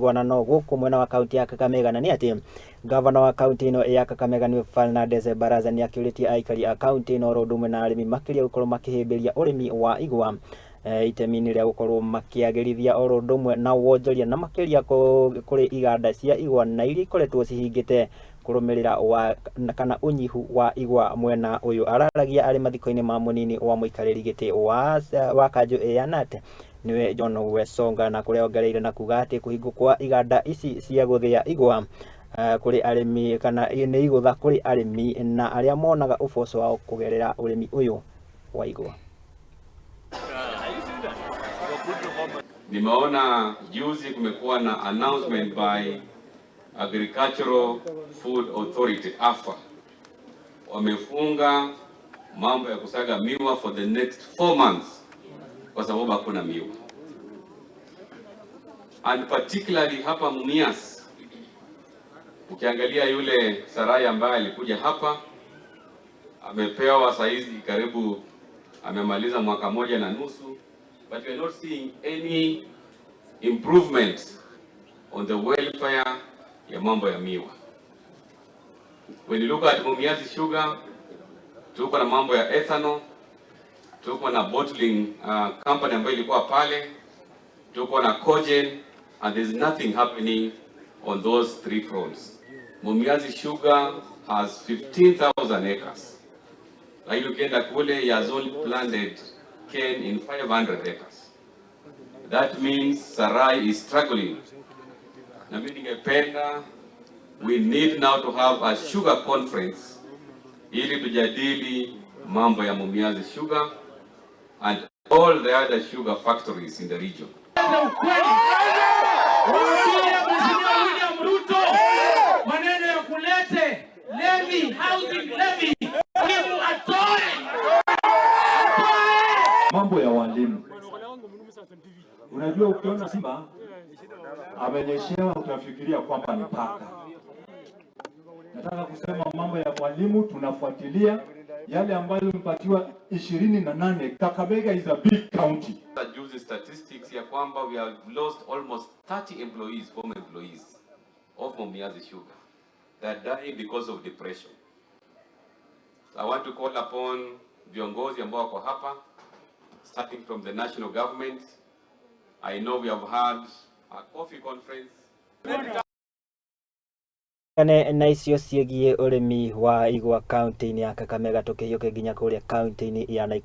Igwanano gũkũ mwena wa kaunti ya Kakamega, na nĩ atĩ gavana wa kaunti ĩno ya Kakamega nĩwe Fernandes Baraza nĩ akĩũrĩtie aikari a kaunti ĩno oro ũndũ ũmwe na arĩmi makĩria gũkorwo makĩhĩmbĩria ũrĩmi wa igwa itemi-inĩ rĩa gũkorwo makĩagĩrithia oro ũndũ ũmwe na wonjoria, na makĩria kũrĩ iganda cia igwa na iria ikoretwo cihingĩte kũrũmĩrĩra wa kana ũnyihu wa igwa mwena ũyũ. Araragia arĩ mathiko-inĩ ma mũnini wa mũikarĩri gĩtĩ wa kanjũ ya NAT, nĩwe John Wesonga, na kũrĩa ongereire na kuga atĩ kũhingwo kwa iganda ici cia gũthĩa igwa kũrĩ arĩmi kana nĩ igũtha kũrĩ arĩmi na arĩa monaga ũboco wao kũgerera ũrĩmi ũyũ wa igwa. Nimeona juzi kumekuwa na announcement by Agricultural Food Authority, AFA, wamefunga mambo ya kusaga miwa for the next 4 months kwa sababu hakuna miwa. And particularly hapa Mumias, ukiangalia yule Sarai ambaye alikuja hapa, amepewa saizi karibu amemaliza mwaka moja na nusu, but we are not seeing any improvement on the welfare ya mambo ya miwa. When you look at Mumias Sugar, tuko na mambo ya ethanol, tuko na bottling company ambayo ilikuwa pale, tuko na cogen, and there's nothing happening on those three fronts. Mumias Sugar has 15,000 acres. Lakini ukienda kule, he has only planted cane in 500 acres. That means Sarai is struggling. Na mimi ningependa, we need now to have a sugar conference ili tujadili mambo ya Mumias Sugar and all the other sugar factories in the region. Ukweli. Waambie Mheshimiwa William Ruto maneno ya kulete levy, housing levy, muhimu atoe. Atoe. Mambo ya walimu, unajua ukiona simba amenyeshewa utafikiria kwamba ni paka. Nataka kusema mambo ya walimu tunafuatilia yale ambayo mpatiwa 28. Kakamega is a big county. Juzi statistics ya kwamba we have lost almost 30 employees, former employees of Mumias Sugar that died because of depression. So I want to call upon viongozi ambao wako hapa, starting from the national government. I know we have had a coffee conference. Ane na icio ciĩgiĩ ũrĩmi wa igwa kaunti-inĩ ya Kakamega, tũkĩhiũke nginya kũrĩa kaunti-inĩ ya Nakuru.